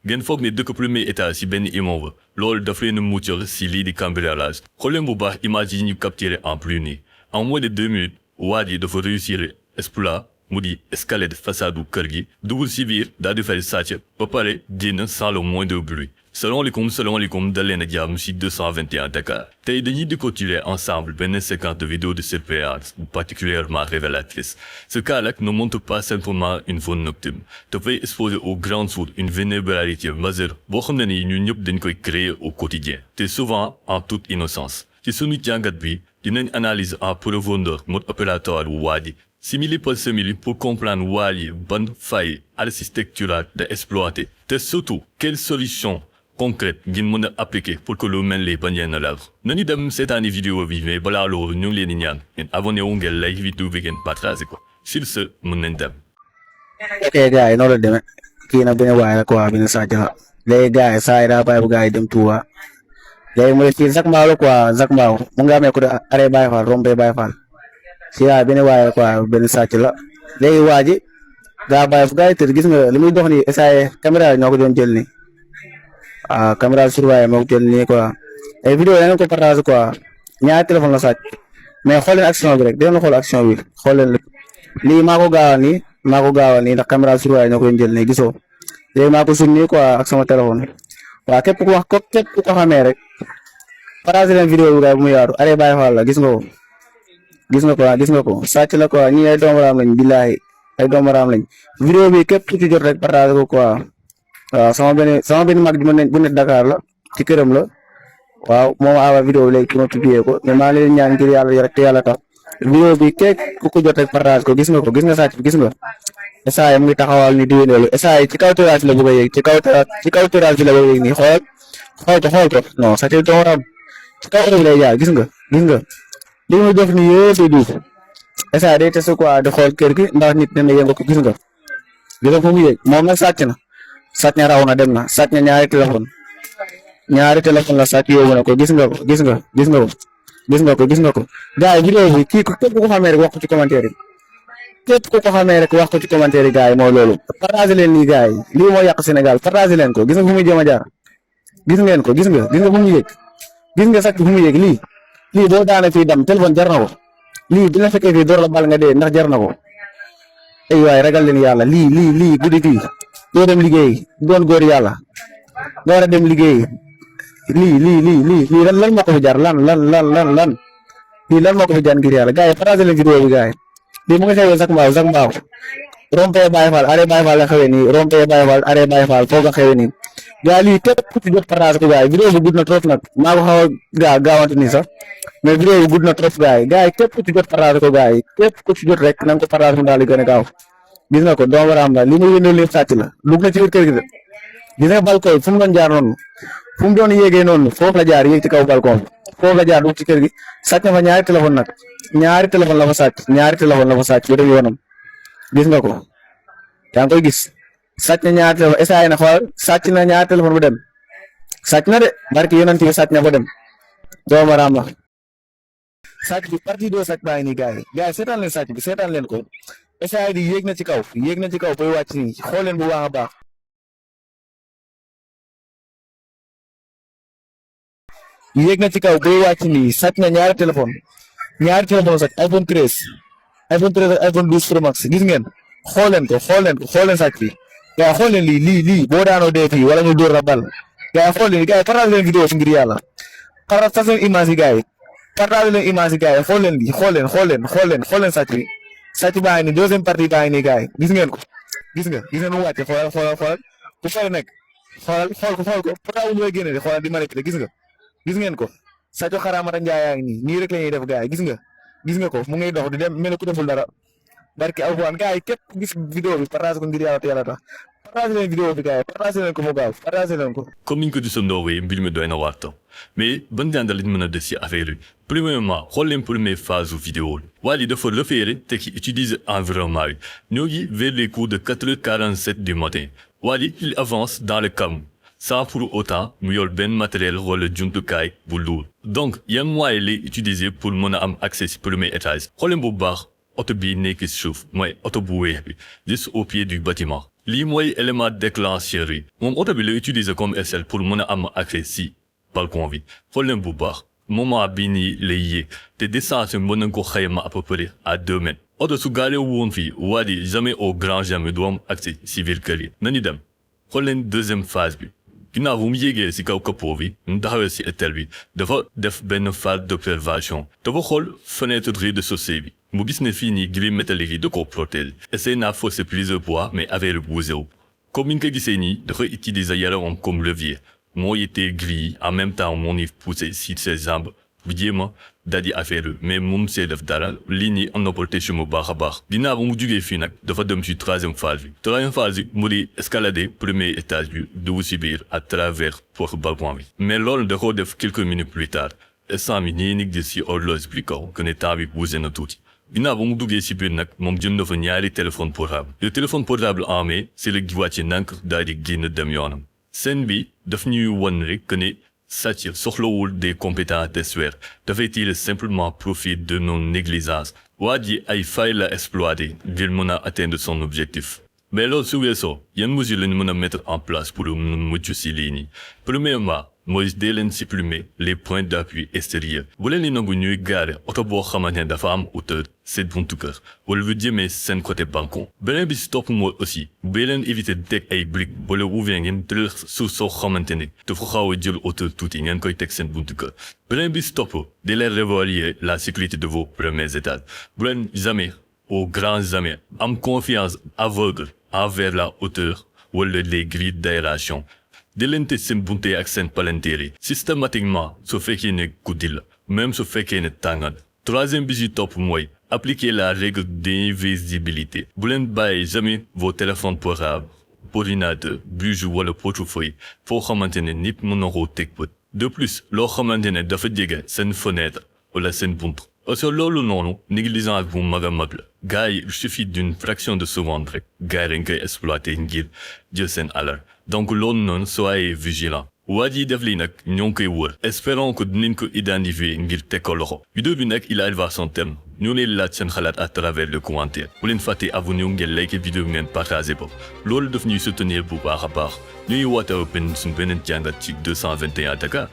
ngeen foog ne dëkk premier étage ci benn immeuble loolu daf leen a muccal ci lii di cambriolage xooleen bu baax image yi ñu capturé en plus nii en moins de 2 minutes waa ji dafa réussir exploit mu di escalader façade kër gi dugul ci biir daal di fay sàcc ba pare génn sans le moindre bruit salaamaaleykum dal leen ak jàmm ci 221 Dakar tey dañuy décortiquer ensemble benn séquence de vidéo de surveillance particulièrement révélatrice. Ce cas là ne montre pas simplement une faune nocturne dafay exposer au grand jour une vulnérabilité majeure boo xam ne ni ñun ñëpp dañ koy créer au quotidien te souvent en toute innocence. ci sunu jàngat bi dinañ analyse en profondeur mode opératoire wu waa ji simili par simili pour comprendre waa ji ban faille architecturale de exploiter te surtout quelle solution concrète ngeen mën a appliquer pour que lu mel ni bañ leen a laal nañu dem seetaani vidéo bi mais balaa loolu ñu ngi leen di ñaan ngeen abonné wu ngeen like vidéo bi ngeen partagé ko sur ce mën nañ dem. ok gars yi noonu la demee kii nag benn waay la quoi benn sàcc la léegi gars yi saa yi daa bàyyi bu gars yi dem Touba léegi mu ne fii Zac Mbao la quoi Zac Mbao mu ngi amee ko de arrêt Baye Fall rompé Baye Fall si waay benn waay la quoi benn sàcc la léegi waa ji daa bàyyi fu gars yi tëdd gis nga li muy dox nii essayé caméra yi ñoo ko doon jël nii. caméra surveillée moo ko jël nii quoi ay vidéo da ngeen ko partage quoi ñaari téléphone la sàcc mais xool leen action bi rek dinañ xool action bi xool leen lii maa ko gaawal nii ndax caméra surveillée ñoo ko doon jël nii gisoo léegi maa ko suñ nii quoi ak sama téléphone waaw képp ku ko xamee rek partage leen vidéo bi gars bu mu yaatu arrêt Baye Fall la gis nga ko sàcc la quoi ñii ay doomaraam lañ billaahi ay doomaraam lañ vidéo bi képp ku ci jot rek partage ko quoi. waaw sama benn mag bu nekk Dakar la ci këram la waaw moom awa vidéo bi léegi ki ma publié ko mais maa ngi leen ñaan ngir yàlla rek te yàlla tax vidéo bi képp ku ko jot rek partage ko gis nga sàcc bi gis nga essay mu ngi taxawal ni diwéneelu essay ci kaw terrasse bi la bëgg a yéeg ci kaw terrasse bi la bëgg a yéeg nii xool ko non sàcc doo ram ci kaw oto bi lay jaar gis nga li mu def ni yëpp di duuf essay day test quoi di xool kër gi ndax nit dina yëngu ko gis nga fu mu yéeg moom nag sàcc na raw na dem na sàcc na ñaari téléphone la sàcc yóbbu na ko gis nga ko gars yi vidéo bi kii képp ku ko xamee rek wax ko ci commentaire yi gars yi mooy loolu partage leen lii gars yi lii moo yàq Sénégal partage leen ko gis nga fu muy jëm a jaar gis nga fu mu yéeg gis nga sàcc fu mu yéeg lii boo daane fii dem téléphone jar na ko lii dina fekkee fii door la bal nga dee ndax jar na ko ay waay ragal leen yàlla lii guddi fii doo dem liggéey doon góor yàlla nga war a dem liggéey lii lan moo ko fi jar lan lii lan moo ko fi jar ngir yàlla gars yi partage leen vidéo bi gars yi lii mu ngi xewee Zac Mbao rompé Baye Fall arrêt Baye Fall la xewee nii rompé Baye Fall arrêt Baye Fall foo ko xewee nii gars lii képp ku ci jot partage ko gars yi vidéo bi gudd na trop nag maa ko xaw a gaawante nii sax mais vidéo bi gudd na trop gars yi képp ku ci jot partage ko gars yi képp ku ci jot rek na nga ko partage mu daal di gën a gaaw gis nga ko doomu raam la li muy yëndoo lépp sàcc la dugg na ci biir kër gi de gis nga balcon fu mu doon jaar noonu fu mu doon yéegee noonu foofu la jaar yéeg ci kaw balcon foofu la jaar dugg ci kër gi sàcc na fa ñaari téléphone la fa sàcc ba dem yoonam gis nga ko yaa ngi koy gis sàcc na ñaari téléphone essayé na xool sàcc na ñaari téléphone ba dem sàcc na de barki yonent bi sàcc na ba dem doomu raam la sàcc bi partie doo sàcc baa ngi nii gars yi seetaan leen sàcc bi seetaan leen ko essay di yéeg na ci kaw bay wàcc nii xool leen bu baax a baax yéeg na ci kaw bay wàcc nii sàcc na ñaari téléphone sàcc iPhone 13 ak iPhone 12 Pro Max gis ngeen xool leen sàcc bi gaa xool leen lii boo daanoo dee fii wala ñu dóor la bal gaa xool leen gaa partage leen vidéo ngir yàlla partage leen image yi gaa yi xool leen lii xool leen sàcc bi sàcc baa ngi nii deuxième partie baa ngi nii gars yi gis ngeen mu wàcce xoolal bu fay nekk xool ko pourtant bu ñu génne de xoolal di manipulé gis ngeen ko sàcc xaraamata njaayaa ngi nii rek la ñuy def gars yi gis nga ko mu ngi dox di dem mel ku deful dara barki alxuraan gars yi képp gis vidéo bi partage ko ngir yàlla te yàlla tax partage leen vidéo bi gars yi partage leen ko mu gaaw partage leen ko. comme niñ ko gisandoowee mbir mi doy na waar tam mais ban jàngal lañ mën a def ci affaire yi premièrement xool leen première phase u vidéo bi waa ji dafa référé te ki utiliser environnement bi ñoo ngi vers les coups de 4h47 du matin waa ji il avance dans le calme sans pour autant mu yor benn matériel wala jumtukaay bu lourd donc yan moyen lay utiliser pour mën a am accès ci premier étage xool leen bu baax oto bii nekk ci suuf mooy oto bu weex bi juste au pied du bâtiment lii mooy élément déclencheur yi moom oto bi la utiliser comme échelle pour mën a am accès si balcon bi xool leen bu baax moment bii nii lay yéeg te distance bi mën nañ ko xayma à peu près à 2 mètres oto su gaaree woon fii waa di jamais au grand jamais du am accès si biir kër yi nañu dem xool leen deuxième phase bi ginnaaw bu mu yéegee si kaw capot bi mu taxawee si étel bi dafa def benn phase d'observation dafa xool fenêtre rez-de-chaussée bi mu gis ne fii nii grille métallique yi da koo protéger essayer naa forcer plusieurs fois mais affaire bi bougé wu comme ni nga ko gisee nii dafa utiliser yaramam comme levier moo yitee grille en même temps moo ni poussé si ses jambes bu jéem a daji affaire bi mais moom see def dara lii nii am na protection bu baax a baax ginnaaw ba mu jugee fii nag dafa dem si troisième phase bi mu di escalader premier étage bi dugg si biir à travers porte balcon bi mais loolu da koo def quelques minutes plus tard instant bi nii ngi gis si horloge bi kaw que ne temps bi bougé na tuuti ginnaaw ba mu duggee si biir nag moom jënd na fa ñaari téléphone portable le téléphone portable en main c'est le gi wàcce nank daal di génn dem yoonam scène bi daf ñuy won rek que ne sàcc soxlawul des compétences d'expert dafay tirer simplement profit de nos négligences waa ji ay failles la exploiter ngir mën a atteindre son objectif mais loolu su weesoo yan mesures lañu mën a mettre en place pour mucc si lii nii premièrement mooy dee leen supprimer les points d'appui extérieurs bu leen li nangu ñuy gaare oto boo xamante ne dafa am hauteur seen buntu kër wala lu jëmee seen côté balcon beneen bi si topp mooy aussi bee leen éviter di teg ay briques wala ouvert ngeen tëral suuf soo xamante ne dafa xaw a jël hauteur tuuti ngeen koy teg seen buntu kër beneen bi si topp di leen réévaluer la sécurité de vos premiers étages bu leen jamais au grand jamais am confiance aveugle envers la hauteur wala les grilles d'aération di leen tëj seen bunte ak seen palanteer yi systématiquement su fekkee ne guddi la même su fekkee ne tàngal troisième bi si topp mooy appliquer la règle d'invisibilité bu leen bàyyi jamais vos téléphones portables ordinateur bijoux wala portefeuille foo xamante ne nit mën na koo teg bët de plus loo xamante ne dafa jege seen fenêtre wala seen bunt parce que loolu noonu négligence bu mag a mag la gars yi il suffit d'une fraction de seconde rek gars yi dañ koy exploiter ngir jël seen alal donc loolu noonu soyez vigilant waa ji def lii nag ñoo ngi koy wër espérons que dinañ ko identifier ngir teg ko loxo vidéo bi nag il arrive à son terme ñu leen laaj seen xalaat à travers le commentaire bu leen fàtte abonné ngeen like vidéo bi ngeen partagé ko loolu daf ñuy soutenir bu baax a baax ñuy woote suñu beneen jàngat ci 221 Dakar